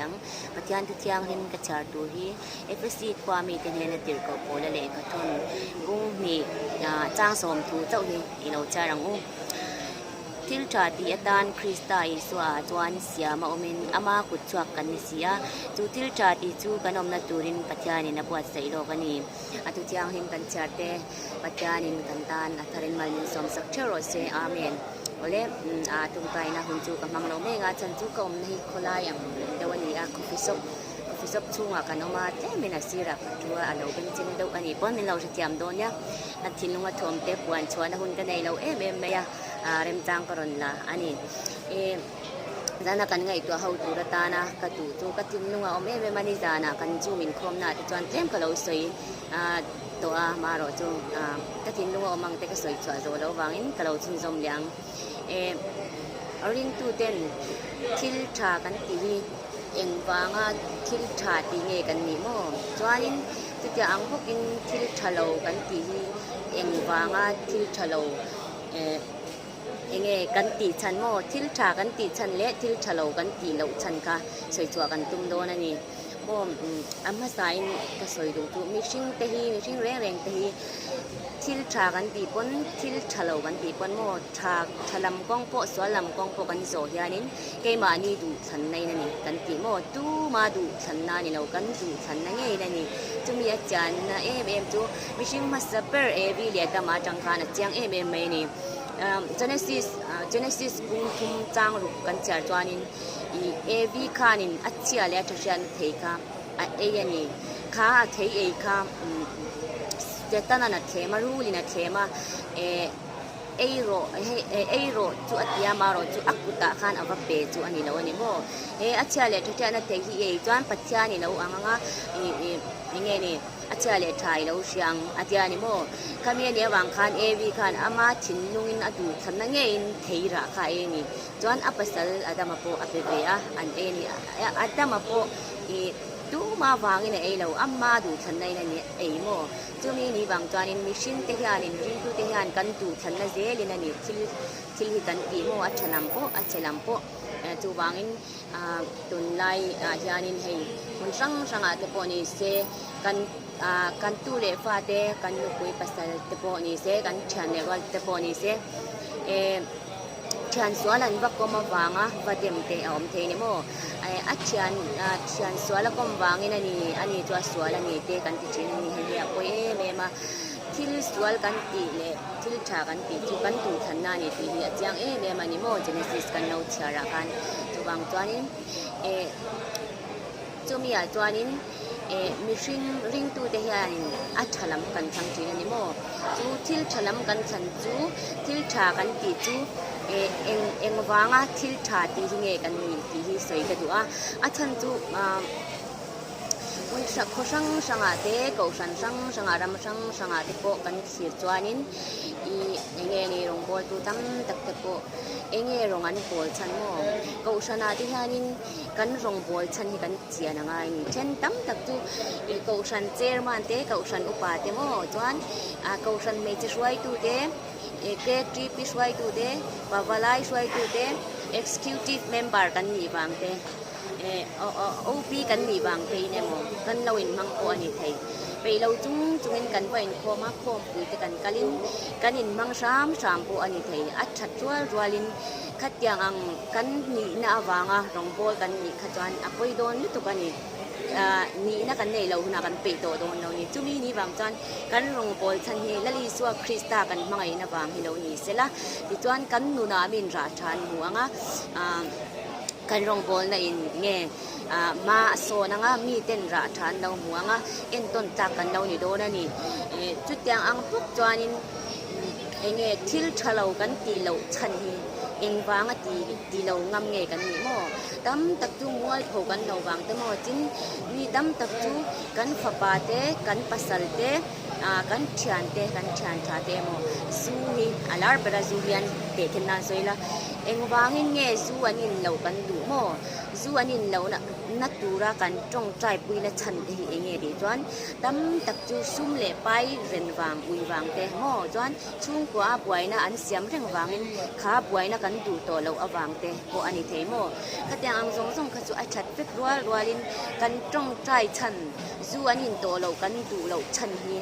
ang. Pathian thu thianghlim ka chhiar tur hi Efesi khua mite hnena tirhkoh pawla lehkha thawn bung hnih chang sawm thu chauh hi i lo chhiar ang u. Thil tha tih atan Krista Isua ah chuan siam a awmin ama kut chhuak kan ni si a, chu thil tha tih chu kan awmna turin Pathianin a buatsaih lawk a ni. A thu thianghlim kan chhiar te Pathianin kan tan a tharin mal min sawmsak theuh rawh se. Amen. Awle, a tawngtaina hun chu ka hmang lo mek a, chhan chu ka awmna hi khawlai ang deuh a ni a, coffee shop coffee shop chhungah kan awm a, tlemin a sirah ka thu a, a lo bengchheng deuh a nih pawn min lo hrethiam dawn nia. A thinlunga thawm te puan chhuahna hun ka nei lo em em mai a, remchang ka rawn la a ni. Zana kan ngaihtuah ho tur atana ka duh chu ka thinlunga awm em em a ni, zanah kan zoom inkhawmna ah te chuan tlem ka lo sawi tawh a, marawh chu ka thinlunga awm ang te ka sawi chhuah zawh loh vangin ka lo chhunzawm leh ang. Ringtuten thil tha kan tih hi engvanga thil tha tih nge kan nih maw? Chuanin chutiang ang bawkin thil tha lo kan tih hi engvanga thil tha lo Enge kan tih chhan maw? Thil tha kan tih chhan leh thil tha lo kan tih loh chhan kha sawi chhuah kan tum dawn a ni. Maw a hmasain ka sawi duh chu mihring te hi mihring reng reng te hi thil tha kan tih pawn thil tha lo kan tih pawn maw tha tha lam kawng pawh sual lam kawng pawh kan zawh hianin keimahni duh thlanna in a ni kan tih maw tuma duh thlanna a ni lo kan duh thlanna ngeiin a ni. Chumi a chianna em em chu mihring hmasa ber Evi leh Adama atang khan a chiang em em mai a ni. Genesis Genesis bung thum chang ruk kan chhiar chuanin ih Evi khanin a chhia leh a tha hriatna thei kha a ei a ni. Kha a thei ei kha Setanan a thlem a rulin a thlem a eh ei rawh hei ei rawh chu a ti a marawh chu a kutah khan a va pe chu a ni lo a ni maw. He a chhia leh tha hriatna thei hi ei chuan Pathian i lo ang ang a ih ih eng nge ni. A chhia leh tha i lo hria ang a tia ni maw? Khami a nih avang khan Evi khan ama thinlungin a duh thlanna ngeiin thei rah kha a ei a ni. Chuan a pasal Adama pawh a pe ve a, an ei a ni. Adama pawh ih tuma vangin a ei lo, ama duh thlanna in a ni ei maw? Chumi ni vang chuanin mihring te hianin ringtute hian kan duh thlanna zelin a ni thil thil hi kan tih maw? A tha lam pawh a chhe lam pawh chuvangin tunlai ah hianin hei hmun hrang hrangah te pawh ni se kan ah kan tu leh fa te kan nupui pasal te pawh ni se kan thian leh rual te pawh ni se eh thian sual an va kawm avanga va dem te a awm thei ni maw eh a thian ah thian sual a kawm vangin a ni a ni chu a sual a ni te kan ti thin a ni hei hi a pawi em em a thil sual kan tih leh thil tha kan tih chu kan duhthlanna a ni tih hi a chiang em em a ni maw Genesis kan lo chhiar ah khan chuvang chuanin eh chumi ah chuanin eh mihring ringtute hianin a tha lam kan thlang thin a ni maw chu thil tha lam kan thlan chu thil tha kan tih chu eh eng eng vanga thil tha tih hi nge kan nih tih hi sawi ka duh a a chhan chu ah. Hmun khaw hrang hrangah te kohhran hrang hrangah ram hrang hrangah te pawh kan thlir chuanin ih eng nge ni rawngbawltu tam tak te pawh eng nge rawng an bawl chhan maw kohhranah te hianin kan rawngbawl chhan hi kan chian a ngai a ni then tam tak chu ih kohhran chairman te kohhran upa te maw chuan ah kohhran hmeichhe hruaitu te ih ktp hruaitu te pavalai hruaitu te executive member kan nih vang te. Eh OP kan nih vang pheiin emaw kan lo inhmang pawh a ni thei. Peih lo chung chungin kan va inkhawm a, khawmpui te kan kalin kan inhmang hram hram pawh a ni thei. A that rual rualin khatiang ang kan nihna avanga rawngbawl kan nih kha chuan a pawi dawn lutuk a ni. Ah nihna kan neih loh hunah kan peih tawh dawn lo ni. Chumi ni vang chuan kan rawngbawl chhan hi Lal Isua Krista kan hmangaihna vang hi lo ni sela. Tichuan kan nunah min rah tha an hmu ang a. Ah. Kan rawngbawlna in nge hma a sawn anga miten rah tha an lo hmu anga entawn tlak kan lo ni dawn a ni. Chutiang ang bawk chuanin eng nge thil tha lo kan tih loh chhan hi engvanga ti ti lo ngam nge kan nih maw? Tam tak chu mualpho kan lo vang te maw? Tin mi tam tak chu kan fapa te kan pasal te. Ah kan thiante kan thian tha te emaw zu hi a lar ber a zu hian teh khen nan sawi ila engvangin nge zu an in loh kan duh maw zu an in loh na na tura kan tawngtai pui na chhan te hi eng nge tih chuan tam tak chu sum leh pai ren vang ui vang te maw chuan chhungkua a buaina an siam reng vangin kha buaina kan duh tawh loh avang te pawh a ni thei maw khatiang ang zawng zawng kha chu a that vek rual rualin kan tawngtai chhan Zu an in tawh loh kan duh loh chhan hi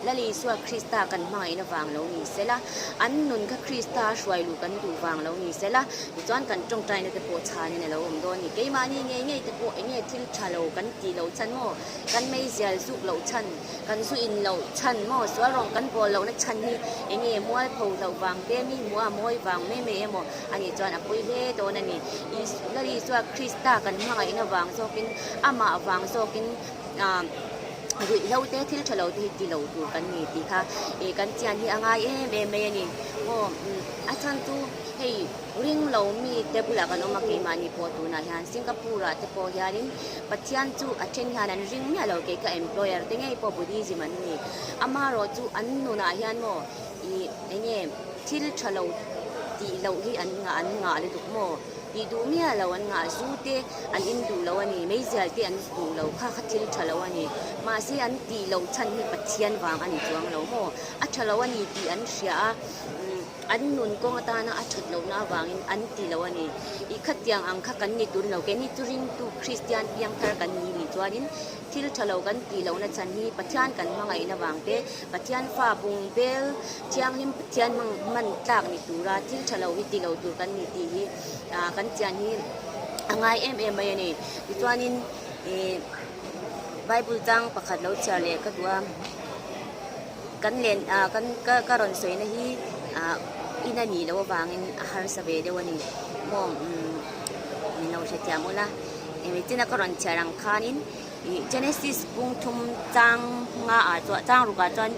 Lal Isua Krista kan hmangaihna vang lo ni sela, an nun kha Krista a hruai luh kan duh vang lo ni sela, tichuan kan tawngtaina te pawh chhanin a lo awm dawn ni. Keimahni ngei ngei te pawh enge thil tha lo kan tih loh chhan maw? Kan meizial zuk loh chhan, kan zu in loh chhan maw? Sual rawng kan bawl lohna chhan hi enge mualpho hloh vang te, mi hmuh a mawi vang mai mai emaw a nih chuan a pawi hle dawn a ni. Lal Isua Krista kan hmangaihna vang zawkin amah vang zawkin ah ruihhlo te thil tha lo te hi ti lo tur kan ni tih kha ih kan chian hi a ngai em em mai a ni. Aw a chhan chu hei ring lo mi te bulah kan awm a keimahni pawh tunah hian Singapore ah te pawh hianin Pathian chu a then hian an ring miah lo kei ka employer te ngei pawh Buddhism an ni. Amaherawh chu an nunah hian maw ih eng nge thil tha lo tih loh hi an ngah an ngah lutuk maw? Tih duh miah lo an ngah, zu te an in duh lo a ni, meizial te an duh lo kha kha thil tha lo a ni. Mahse an tih loh chhan hi Pathian vang a ni chuang lo maw? A tha lo a ni tih an hria a, an nun kawng atana a that lohna avangin an ti lo a ni. I khatiang ang kha kan ni tun lo, keini chu ringtu Kristian piangthar kan ni nih chuanin thil tha lo kan tih lohna chhan hi Pathian kan hmangaihna vang te, Pathian fa bung bel thianghlim Pathian hmang hman tlak ni tura thil tha lo hi ti lo tur kan ni tih hi ah kan chian hi a ngai em em mai a ni. Tichuanin ih Bible chang pakhat lo chhiar leh ka duh a, kan len ah kan ka ka rawn sawina hi ah in a nih loh avangin a harsa ve deuh a ni maw umm min lo hrethiam ula engtin a ka rawn chhiar ang khanin ih Genesis bung thum chang nga ah chuan chang ruk ah chuan.